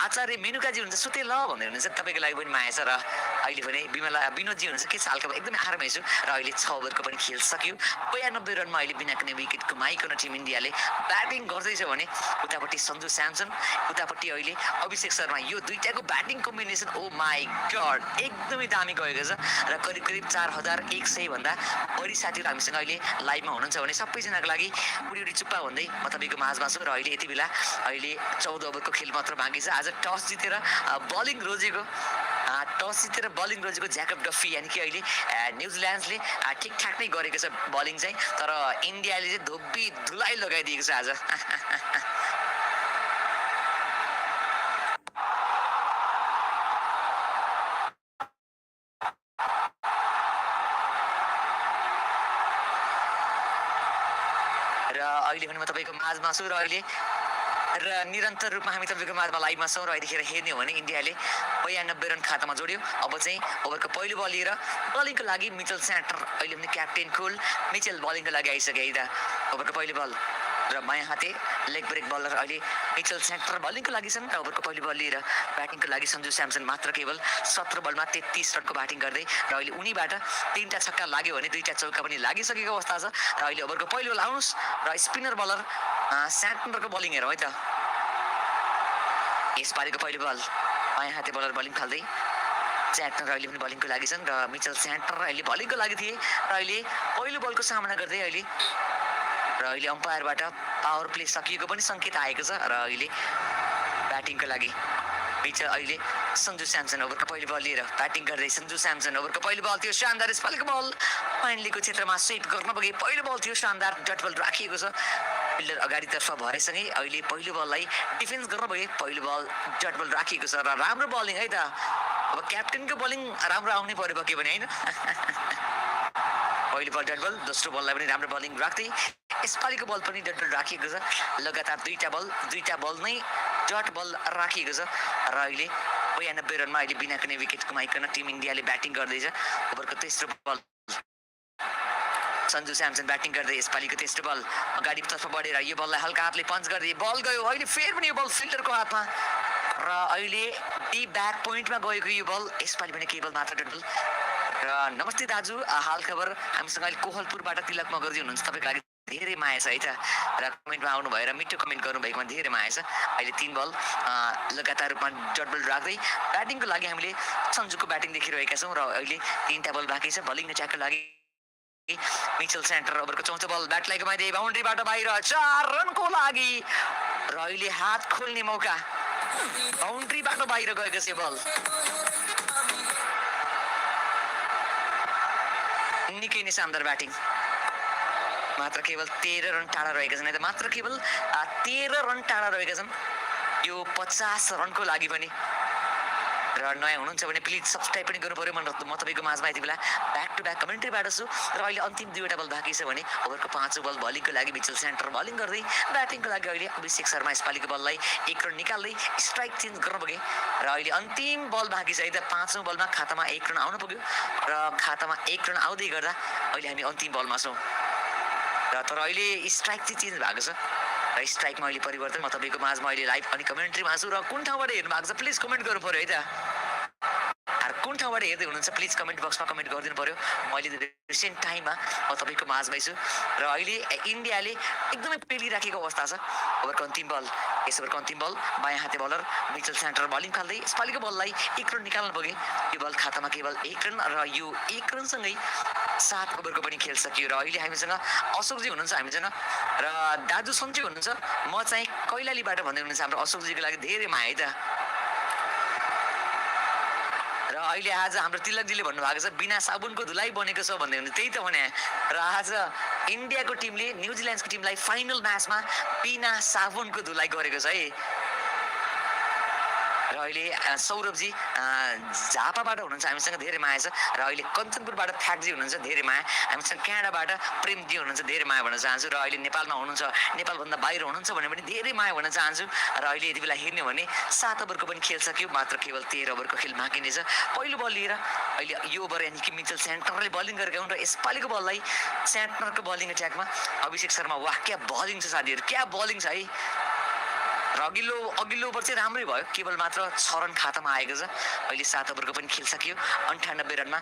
आचार्य मेनुकाजी हुनुहुन्छ सुते ल भन्दै हुनुहुन्छ तपाईँको लागि पनि माया छ। र अहिले भने विनोदजी हुनुहुन्छ के छ हालखबर एकदमै आरामै छु। र अहिले 6 ओभरको पनि खेल सक्यो। 92 रनमा अहिले बिना कुनै विकेट गुमाइकन टिम इन्डियाले ब्याटिङ गर्दैछ भने उतापट्टि सन्जु स्यामसन, उतापट्टि अहिले अभिषेक शर्मा, यो दुईटाको batting combination oh my god एकदमै दामी गएको छ। र करिब करिब 4100 भन्दा बढी साथीहरू हामीसँग अहिले लाइभमा हुनुहुन्छ भने सबैजनाको लागि उडी चुप्पा भन्दै म तपाईँको माझमा छु। र अहिले यति बेला अहिले 14 ओभरको खेल मात्र बाँकी छ। आज टस जितेर बलिङ रोजेको ज्याकब डफी यानि कि अहिले न्युजिल्यान्डले ठिकठाक नै गरेको छ बलिङ चाहिँ, तर इन्डियाले चाहिँ धोबी धुलाई लगाइदिएको छ आज। र अहिले पनि म तपाईँको माझमा छु। र अहिले निरन्तर रूपमा हामी तपाईँको माझमा लाइभमा छौँ। र यतिखेर हेर्ने हो भने इन्डियाले 92 रन खातामा जोड्यो। अब चाहिँ ओभरको पहिलो बल लिएर बलिङको लागि मिचेल स्यान्टर, अहिले पनि क्याप्टेन कुल मिचेल बलिङको लागि आइसके है त। ओभरको पहिलो बल र बायाँ हाते लेग ब्रेक बलर अहिले मिचेल स्यान्टर बलिङको लागि छन्। र ओभरको पहिलो बल लिएर ब्याटिङको लागि सन्जु स्यामसन मात्र केवल 17 बलमा 33 रनको ब्याटिङ गर्दै, र अहिले उनीबाट 3टा छक्का लाग्यो भने 2टा चौका पनि लागिसकेको अवस्था छ। र अहिले ओभरको पहिलो बल आउनुहोस् र स्पिनर बलर स्यान्टरको बलिङ हेरौँ है त। यसपालिको पहिलो बल बायाँ हाते बलर बलिङ खाल्दै स्यान्टर अहिले पनि बलिङको लागि छन्। र मिचेल स्यान्टर अहिले बलिङको लागि थिए र अहिले पहिलो बलको सामना गर्दै अहिले अम्पायरबाट पावर प्ले सकिएको पनि सङ्केत आएको छ। र अहिले ब्याटिङको लागि अहिले सन्जु स्यामसन ओभरको पहिलो बल लिएर ब्याटिङ गर्दै सन्जु स्यामसन ओभरको पहिलो बल थियो शानदार। यसपालिको बल फाइनलीको क्षेत्रमा स्विप गर्न पुगे पहिलो बल थियो शानदार, डट बल राखिएको छ। फिल्डर अगाडितर्फ भएसँगै अहिले पहिलो बललाई डिफेन्स गर्न पुगे पहिलो बल डट बल राखिएको छ। र राम्रो बलिङ है त। अब क्याप्टेनको बलिङ राम्रो आउनै पर्यो पक्कै पनि होइन। पहिलो बल डट बल, दोस्रो बललाई पनि राम्रो बलिङ राख्दै यसपालिको बल पनि डट बल राखिएको छ। लगातार दुईटा बल नै डट बल राखिएको छ। र अहिले 92 रनमा अहिले बिना कुनै विकेट गुमाइकन टिम इन्डियाले ब्याटिङ गर्दैछ। ओभरको तेस्रो बल सन्जु स्यामसन ब्याटिङ गर्दै यसपालिको तेस्रो बल अगाडितर्फ बढेर यो बललाई हल्का हातले पञ्च गर्दै बल गयो। अहिले फेरि पनि यो बल फिल्डरको हातमा र अहिले डी ब्याक पोइन्टमा गएको यो बल। यसपालि पनि केवल मात्र डट बल। र नमस्ते दाजु, हाल खबर हामीसँग अहिले कोहलपुरबाट तिलक मगर्जी हुनुहुन्छ, तपाईँको लागि धेरै माया छ है त। र कमेन्टमा आउनु भएर मिठो कमेन्ट गर्नुभएकोमा धेरै माया छ। अहिले 3 बल लगातार रूपमा डट बल राख्दै ब्याटिङको लागि हामीले सन्जुको ब्याटिङ देखिरहेका छौँ। र अहिले 3टा बल बाँकी छ बलिङ अट्याकको लागि। मिचेल स्यान्टर ओभरको चौथो बल ब्याटलाई घुमाइदिए बाउन्ड्रीबाट बाहिर 4 रनको लागि। र अहिले हात खोल्ने मौका, बाउन्ड्रीबाट बाहिर गएको छ बल। निकै नै शानदार ब्याटिङ। मात्र केवल 13 रन टाढा रहेका छन्। मात्र केवल 13 रन टाढा रहेका छन् यो 50 रनको लागि पनि। र नयाँ हुनुहुन्छ भने प्लिज सब्सक्राइब पनि गर्नु पर्यो। म तपाईँको माझमा यति बेला ब्याक टु ब्याक कमेन्ट्रीबाट छु। र अहिले अन्तिम 2वटा बल बाँकी छ भने ओभरको 5औं बल बलिङको लागि मिचेल स्यान्टर बलिङ गर्दै ब्याटिङको लागि अहिले अभिषेक शर्मा यसपालिको बललाई 1 रन निकाल्दै स्ट्राइक चेन्ज गर्न पुगे। र अहिले अन्तिम बल बाँकी छ है त। 5औं बलमा खातामा 1 रन आउन पुग्यो। र खातामा 1 रन आउँदै गर्दा अहिले हामी अन्तिम बलमा छौँ। र तर अहिले स्ट्राइक चाहिँ चेन्ज भएको छ। र स्ट्राइकमा अहिले परिवर्तन। म तपाईँको माझमा अहिले लाइभ अनि कमेन्ट्रीमा छु। र कुन ठाउँबाट हेर्नु भएको छ प्लिज कमेन्ट गर्नु पर्यो है त। कुन ठाउँबाट हेर्दै हुनुहुन्छ प्लिज कमेन्ट बक्समा कमेन्ट गरिदिनु पर्यो। मैले रिसेन्ट टाइममा म तपाईँको माझमै छु। र अहिले इन्डियाले एकदमै पेलिराखेको अवस्था छ। ओभरको अन्तिम बल, यस ओभरको अन्तिम बल बायाँ हाते बलर मिचेल स्यान्टर बलिङ खाल्दै यसपालिको बललाई 1 रन निकाल्न पुगे। यो बल खातामा केवल 1 रन। र यो 1 रनसँगै 7 ओभरको पनि खेल सकियो। र अहिले हामीसँग अशोकजी हुनुहुन्छ हामीसँग, र दाजु सन्चै हुनुहुन्छ। म चाहिँ कैलालीबाट भन्दै हुनुहुन्छ। हाम्रो अशोकजीको लागि धेरै माया है त। र अहिले आज हाम्रो तिलकजीले भन्नुभएको छ बिना साबुनको धुलाई बनेको छ भन्दै हुनुहुन्छ। त्यही त भने। र आज इन्डियाको टिमले न्युजिल्यान्डको टिमलाई फाइनल म्याचमा बिना साबुनको धुलाई गरेको छ है। र अहिले सौरभजी झापाबाट हुनुहुन्छ हामीसँग, धेरै माया छ। र अहिले कञ्चनपुरबाट फ्याक्जी हुनुहुन्छ, धेरै माया। हामीसँग क्यानाडाबाट प्रेमजी हुनुहुन्छ, धेरै माया भन्न चाहन्छु। र अहिले नेपालमा हुनुहुन्छ, नेपालभन्दा बाहिर हुनुहुन्छ भने पनि धेरै माया भन्न चाहन्छु। र अहिले यति बेला हेर्ने भने 7 ओभरको पनि खेल सक्यो। मात्र केवल 13 ओभरको खेल बाँकी नै छ। पहिलो बल लिएर अहिले यो ओभर यानि कि मिचेल स्यान्टरले बलिङ गरेका हुन्। र यसपालिको बललाई स्यान्टरको बलिङ अट्याकमा अभिषेक शर्मा, वाह क्या बलिङ छ साथीहरू, क्या बलिङ छ है। र अघिल्लो ओभर चाहिँ राम्रै भयो, केवल मात्र 6 रन खातामा आएको छ। अहिले 7 ओभरको पनि खेल सकियो 98 रनमा।